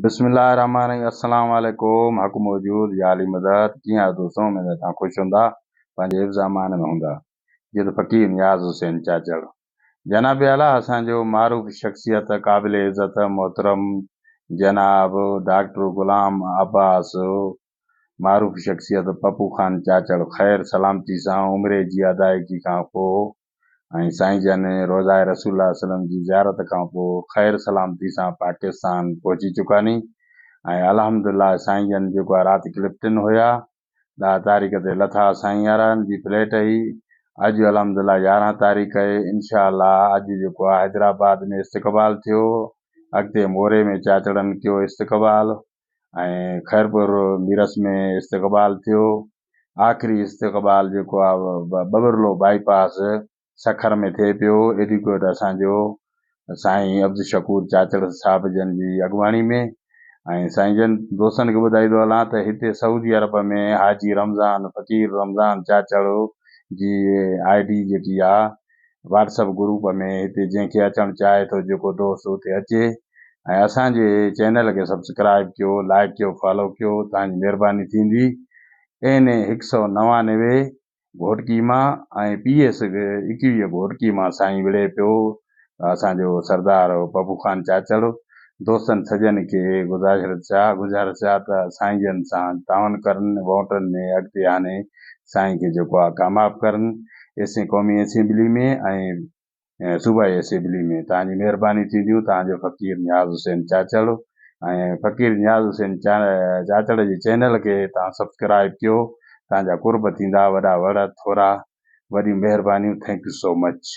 بسم الله الرحمٰن الرحيم السلام عليڪم حق موجود يا علي مدد ڪيئن آهيو دوستو اميد آهي توهان خوش هوندا پنهنجي حفظ امان ۾ هوندا جيئن ته فقير نياز حسين چاچڙ جناب اعليٰ اسان جو معروف شخصيت قابل عزت محترم جناب ڊاڪٽر غلام عباس معروف شخصيت پپو خان چاچڙ خير سلامتي سان عمري جي ادائيگي کان پوء ۽ سائين جن روضه رسول الله صلعم جي زيارت کان پوء خير سلامتي سان پاڪستان پهچي چڪا ني ۽ الحمدالله سائين جن جيڪو آ رات ڪلفٽن هيا ڏهه تاريخ تي لٿا سائين يارن جي فليٽ هئي اڄ الحمدالله 11 تاريخ اهي انشاء الله اڄ جيڪو آ حيدرآباد ۾ استقبال ٿيو اڳتي موري ۾ چاچڙن ڪيو استقبال ۽ خيرپور ميرس ۾ استقبال ٿيو. آخري استقبال جيڪو آ ٻٻرلو بائي پاس سکر ۾ ٿئي پيو. ايڊيوڪيٽ اسان جو سائين عبدالشڪور چاچڙ صاحب جن جي اڳواڻي ۾ ۽ سائين جن دوستن کي ٻڌائيندو هلان ته هتي سعودي عرب ۾ حاجي رمضان فقير رمضان چاچڙ جي I D جيڪي آ واٽس اپ گروپ ۾ هتي جنهن کي اچڻ چاهي ٿو جيڪو دوست اتي اچي ۽ اسان جي چينل کي سبسڪرائب ڪيو لائڪ ڪيو فالو ڪيو توهان جي مهرباني ٿيندي اين اي 199 گهوٽڪي مان ۽ پي ايس 21 گهوٽڪي مان سائين وڙهي پيو اسان جو سردار پپو خان چاچڙ دوستن سڄن کي گذارش آ ته سائين جن سان تعاون ڪرن ووٽن ۾ اڳتي آڻي سائين کي جيڪو آ ڪامياب ڪرن ايسين قومي اسيمبلي ۾ ۽ صوبائي اسيمبلي ۾ توهان جي مهرباني ٿينديون توهان جو فقير نياز حسين چاچڙ ۽ فقير نياز حسين چاچڙ جي چينل کي توهان سبسڪرائب ڪيو توهان جا قرب ٿيندا وڏا وڙ ٿورا وڏيون مهربانيون thank you so much.